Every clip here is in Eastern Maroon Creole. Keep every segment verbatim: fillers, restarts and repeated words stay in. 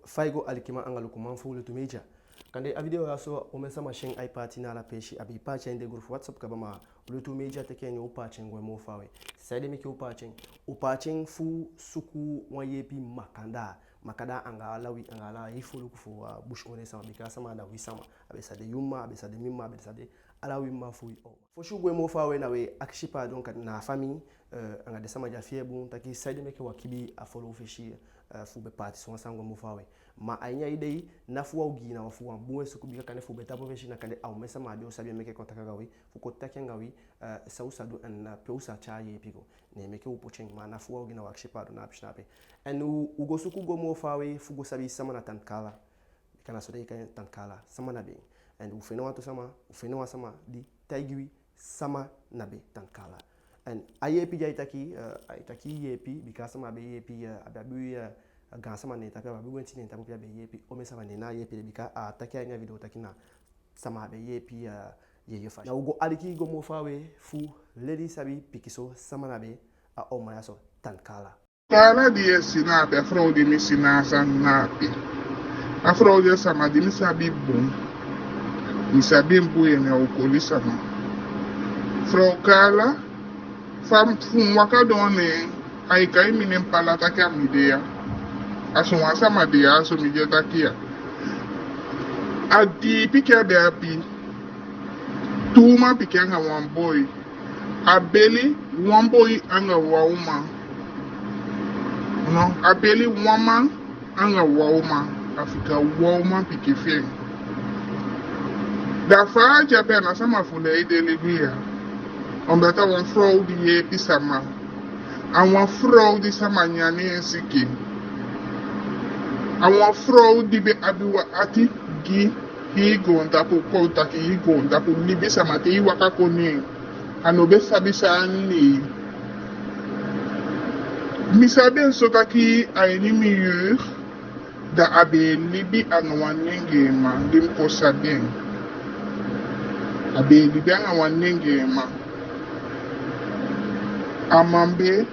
Fa i go, alikiman anga lukuman fu Lutu Media. Kande a video ya so omen sama si en, ai paati na ala peesi. A be paati a ini den group WhatsApp kaba, ma Lutu Media teke en, u paati en gwe moo faawe. Saide meke u paati en? U paati en fu suku wan yeepi makandaa. Makandaa anga ala wi, anga ala i foluku fu a busikondee sama, bika a sama na wi sama. A be sa de yu mma, a be sa de mi mma, a be sa de ala wi mma fu wi. Fosi u gwe moo faawe, na we akisi paadon kande na a famii, eh, anga den sama di á fii en bun, taki saide meke u á kibi a foluku fesi, eh, fu be paati so wan sani gwe moo faawe. Ma a ini a idei, na fu wan ogii, na fu wan bun we suku, bika kande fu be tapu fesi, na kande a omen sama á be o sabi en, meke kon taki anga wi, fu kon taki anga wi, eh, san u sa du, en, eh, pe u sa tyai yeepi go. Ne meke u poti en, ma na fu wan ogii, na we akisi paadon na a pisi na ape. En u, u go suku go moo faawe fu go sabi sama na Tan Kaala. Bika na so den e kai en, Tan Kaala, sama na be en. En u fende wantu sama, u fende wan sama di taigi wi sama na be Tan Kaala. En a yeepi di ai taki, eh, ai taki yeepi, bika a sama a be yeepi, eh, a be abi, eh, gaansama na en tapu, a be abi wenti na en tapu pe a be yeepi omen sama. Ne na a yeepi de, bika a taki a ini a video taki na sama a be yeepi, eh, yeye fasi. Na u go aliki go moo faawe fu leli sabi pikinso sama na be a oman ya so, Tan Kaala. Kaala di i e si na ape, a frow di mi si na a sani na ape, a frow di a sama di mi sabi bun. Mi sabi en bun, en na u koli sama. Frow Kaala, fa fu mi waka doo ne ai kai mi nen pala taki a mi de ya. A so wan sama de ya, a so mi de e taki ya. A dii pikin a be abi. Tu uman pikin anga wan boi. A beli wan boi anga wan uman. No, a beli wan man anga wan uman. A fika wan uman pikin fi en. Da fa a de ape, a ná sama fu lei de libi ya. Omdat a wan frow di yeepi sama. A wan frow di sama nyan ne en siki. A wan frow di be abi wan ati gi hii goontapu, kon taki hii goontapu libisama te i waka kon ne en. A no be sabi san a lei. Mi sabi en so taki a ini mi jeugd, da a be e libi anga wan nengee man di mi kon sabi en. A be e libi anga wan nengee man. A man be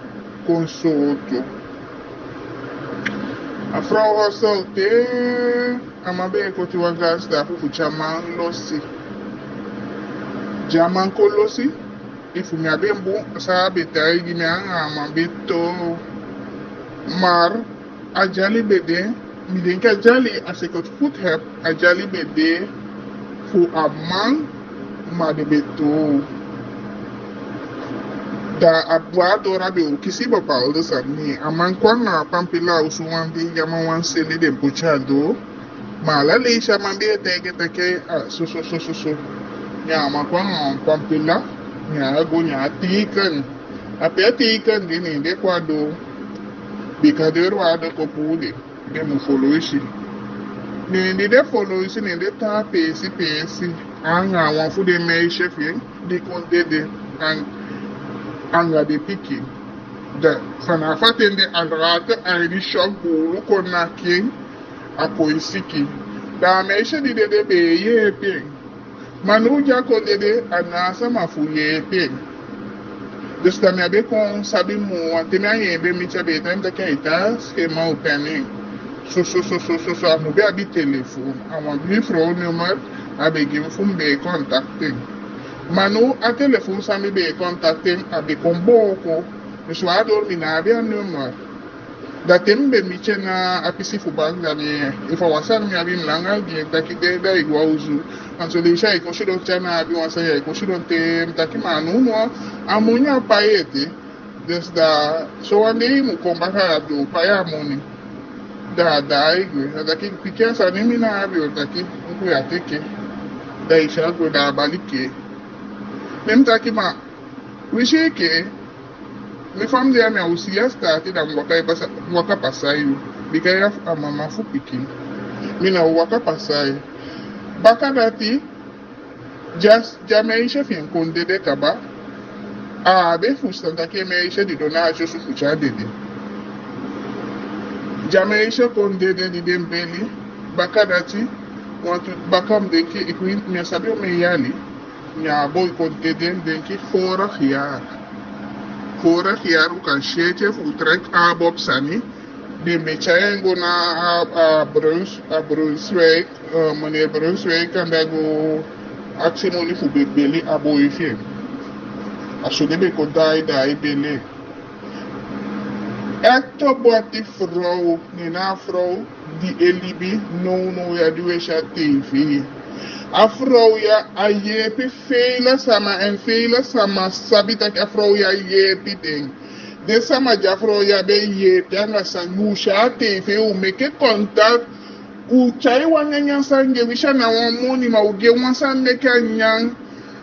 kon sooto. A frow hostel te, a man be e koti wan gaansi tapu fu te a man losi. Di a man kon losi, efu mi á be bun, san a be taigi mi, anga a man be toow. Maar a dyali be de, mi denki a dyali, a sekoti futu hep, a dyali be de fu a man, ma den be toow. Da a boi a doo, a be o kisi bepaalde sani. A man kon anga a pampila a osu wan dei, a man wani sende den poti a doo. Ma ala leisi a man be e taigi en taki, ah, so, so, so, so, so. Ne a man kon anga wan pampila, ne a go, ne a teiken. A pe a teiken de, ne den kon a doo. Bika den wani a doo kon puu den. Den mu foloisi. Ne di den foloisi, ne den tan a peesi peesi. Anga wan fu den meisje fi en, di kon dede, an-, anga den pikin. Da, fanafu a ten de, a later a ini shock, buulu kon naki en, a kon e siki. Da a meisje di dede be e yeepi en. Ma now di a kon dede, a ná a sama fu yeepi en. Dus da mi á be kon sabi moo, want te mi anga en be miti, a be e taigi mi taki ai tan a schema open en. So, so, so, so, so, so, a no be abi telefon. A wan bigi frow nummer a be gi mi fu mi be e contacter en. Ma now a telefon san mi be e contacter en, a be kon booko. Dus wan doo mi ná abi a nummer. Da te mi be miti en na a pisi fu bank, da mi, efu a wan sani mi abi, mi langa gi en taki de, da i go a osu. An so leisi ai kon sidon te a ná abi wan sani, ai kon sidon te, mi taki ma a nownow a moni a pai ete. Dus da, so wan dei i mu kon baka, a be o pai a moni. Da, da ai gwe. A taki pikin, a sani mi ná abi o, taki, luku ya, teke. Da i si a gwe, da a bali kee. Ne mi taki ma, winsi i kee, mi fa mi de ya, mi á o si i a sitaati, da mi waka e pasa, waka pasa yu. Bika yu a mama fu pikin. Mi ná o waka pasa yu. Bakadati, di a, di a meisje fi en kon dede kaba, a á be fusutan taki en meisje didon na a ati osu fu te a dede. Di a meisje kon dede, di den beli, bakadati, wantu baka, mi denki, ik weet, mi á sabi omen yali, ne a boi kon dede, mi denki vorig jaar. Vorig jaar u kan si ete fu u trek a bob sani, Den be tyai en go na a, a Bruns-, a Brunswijk, eh, meneer Brunswijk, anda go akisi moni fu be beli a boi fi en. A so den be kon daai daai beli en. Echte boti frow, ne na a frow di e libi nownow ya di u e si a tv. A frow ya a yeepi feila sama, en feila sama sabi taki a frow ya yeepi den. Den sama di a frow ya be yeepi anga sani, u si a tv, u meke contact, u tyai wan nyanyan sani gi en, winsi a ná wan moni, ma u gi en wan sani meke a nyan.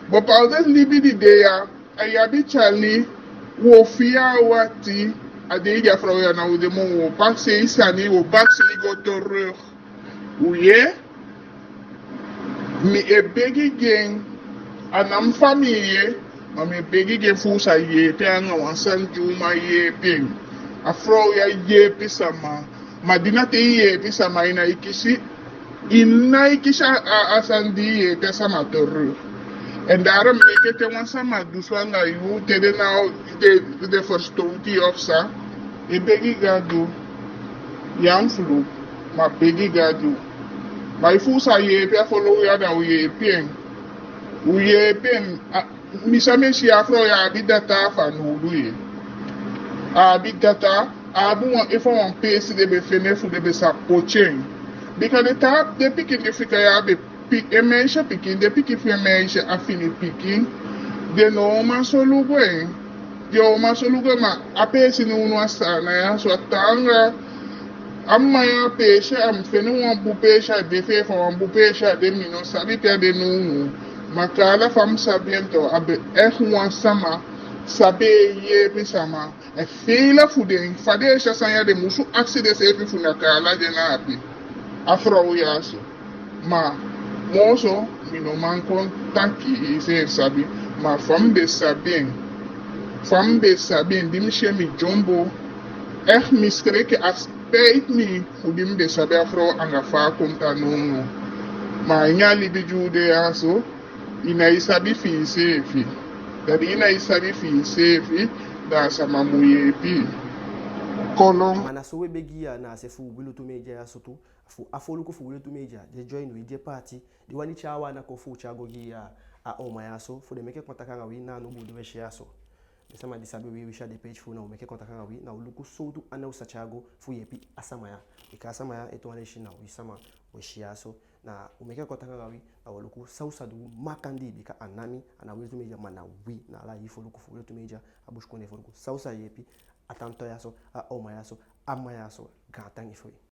Bepaalde libi di de ya, a abi tyali, u o fii a wati, a dei di a frow ya ná o de moo, u o pakisei sani, u o pakisei go terug. U yee? Mi e begi gi en, a ná mi famii, ma mi e begi gi en fu u sa yeepi en anga wan sani di u man yeepi en. A frow ya yeepi sama, ma di na te i yeepi sama, i nái kisi, i nái kisi a, a, a sani di i yeepi a sama terug. En daarom meke te wan sama du so anga yu, te den ná o, den, den ferstonti yu of sa, e begi Gadu. Ya mu fluku, ma begi Gadu. Ma efu u sa yeepi a frow ya, da u yeepi en. U yeepi en. A, mi san mi e si, a frow ya abi data a fanowdu, yee. A abi data, a abi wan, efu a wan peesi den be fende fu den be sa poti en. Bika den taa, den pikin di fika ya be pi-, en meisje pikin, den pikin fi en meisje, a fini pikin. Den ná o man solugu en. Den o man solugu en, ma a peesi nownow a Saanan ya so, a taanga a mma ya, a peesi a mu fende wan bun peesi a de, efu a wan bun peesi a de, mi no sabi pe a de nownow. Ma Kaala, fa mi sabi en tu, a be echt wan sama sabi e yeepi sama. En feila fu den, fa den e si a sani ya, den musu akisi denseefi fu na Kaala de na ape, a frow ya so. Ma moo so mi no man kon taki, iseefi sabi. Ma fa mi be sabi en, fa mi be sabi en, di mi si en, mi dyombo. Echt, mi sikeliki, a spijt mi fu di mi be sabi a frow anga fa a kon tan nownow. Ma a ini a libi di u de ya so, i nái sabi fi iseefi. Da di i nái sabi fi iseefi, da a sama mu yeepi i. Kolon. Ma na so u e begi ya na a se fu Wi Lutu Media ya so tu, fu a foluku fu Wi Lutu Media di e join wi, di e paati, di wani tyai a wan ana kon fu u tyai go gi a, a oma ya so, fu den meke contact anga wi na a nomuu di u e si ya so. Den sama di sabi wi, wi si a den page fu u, na u meke contact anga wi, na u luku sowtu ana u sa tyai go fu yeepi a sama ya. Bika a sama ya e toon wan leisi na wi sama u e si ya so. Na u meke contact anga wi, na u o luku san u sa du makandii, bika a ná mi, a ná Wi Lutu Media, ma na wi, na ala yu foluku fu Wi Lutu Media, a busikondee foluku, san u sa yeepi a tanta ya so, a oma ya so, a mma ya so. Gaantangi fu wi.